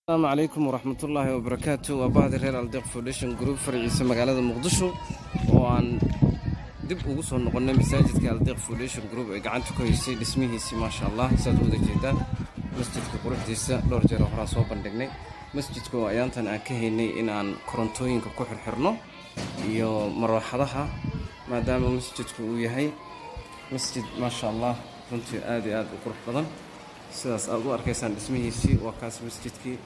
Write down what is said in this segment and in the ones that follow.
Asalaamu calaykum waraxmatullaahi wabarakaatu. Waa bahdi reer Aldeeq Foundation Group, farciisa magaalada Muqdisho, oo aan dib ugu soo noqonnay masaajidka Aldeeq Foundation Group ee gacanta ku haysay dhismihiisii. Maasha Allah, saad u wada jeedaan masjidka quruxdiisa, dhowr jeer oo horaan soo bandhignay masjidka oo ayaantan aan ka haynay in aan korontooyinka ku xirxirno iyo marooxadaha, maadaama masjidku uu yahay masjid, maasha Allah, runtii aad iyo aad u qurux badan. Sidaas aad u arkaysaan dhismihiisii, waa kaas masjidkii,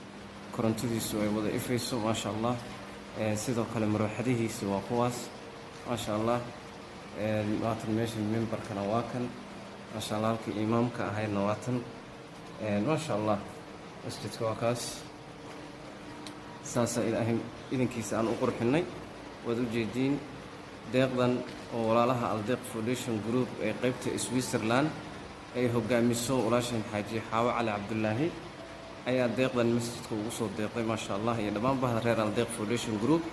korontadiisu ay wada ifayso, maasha Allah. Sidoo kale marooxadihiisi waa kuwaas, maasha Allah. Waatan meesha mimbarkana, waa kan, maasha Allah. Halkii imaamka ahaydna waa tan, maasha Allah. Masjidka waa kaas, saasaa Ilaahay idinkiisa aan u qurxinay. Waad u jeediin deeqdan oo walaalaha Aldeeq Foundation Group ee qeybta Switzerland ay hogaamiso walaashan Xaaji Xaawo Cali Cabdulaahi ayaa deeqdan masjidka ugu soo deeqday, maasha Allah, iyo dhammaan bahda reer Aldeeq Foundation Group.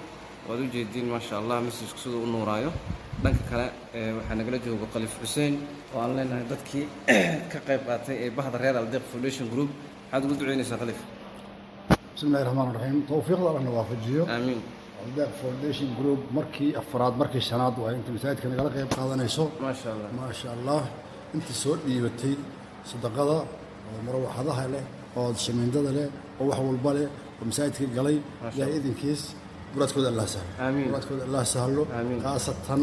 Waad u jeediin, maasha Allah, masjidku siduu u nuuraayo. Dhanka kale waxaa nagala jooga Khaliif Xuseen oo aan leenahay dadkii ka qayb qaatay ee bahda reer Aldeeq Foundation Group. Maxaad ugu duceynaysaa, Khaliif? Bismi illahi raxmaan raxiim. Towfiiqda Allahna waafajiyo. Aamiin. Aldeeq Foundation Group markii afraad, markii shanaad waa inta masaajidka nagala qayb qaadanayso. Maasha Allah. Maasha Allah, inta soo dhiibatay sadaqada oo marawaxadaha leh oo shamiindada leh oo wax walba leh oo masaajidka galay, Ilaahay idinkiis muraadkooda Allah sahlo. Aamiin. Muraadkooda Allah sahlo. Aamiin. Khaasatan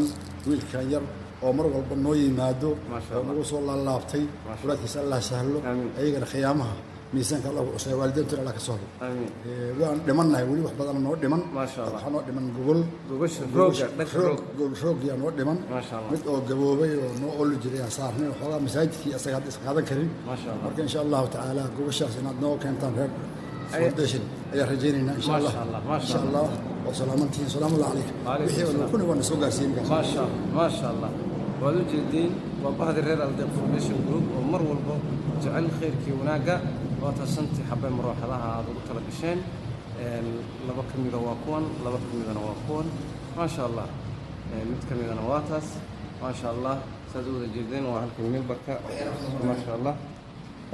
wiilkan yar oo mar walba noo yimaado Maasha oo Allah. nagu soo laalaabtay, muraadkiisa Allah sahlo. Aamiin. Ayagana khiyaamaha miisaanka Allah ku cusaya, waalideentuna Allah ka soo hado. Aamiin. Waan dhimannahay weli, wax badan noo dhiman. Maasha Allah. Waxaa noo dhiman gogol. Gogosha, rooga, dhanka roog. Roogyaa noo dhiman. Maasha Allah. Mid oo gaboobay oo noo oli jiray aan saarnay oo xoogaa masaajidkii asaga hadda isqaadan karin. Maasha Allah. Marka insha Allahu tacaala gogoshaas inaad noo keentaan reer foundation ayaan rajaynaynaa insha Allah. Maasha Allah, maasha. Insha Allah waad salaamantihiin. Salaamu calaykum. Calaykum wixii salaam. kuna waana soo gaarsiin. Maasha Allah, maasha Allah. Waad u jeediin, waa bahdi reer Aldeeq Foundation Group oo mar walba jecel khayrkii wanaagga. Waata shantii xabe marooxadaha aad ugu tala gasheen. Laba ka mida waa kuwan, laba ka midana waa kuwan, maasha Allah. Mid ka midana waa taas, maasha Allah. Saad u wada jeedeen waa halka mimbarka, maasha Allah.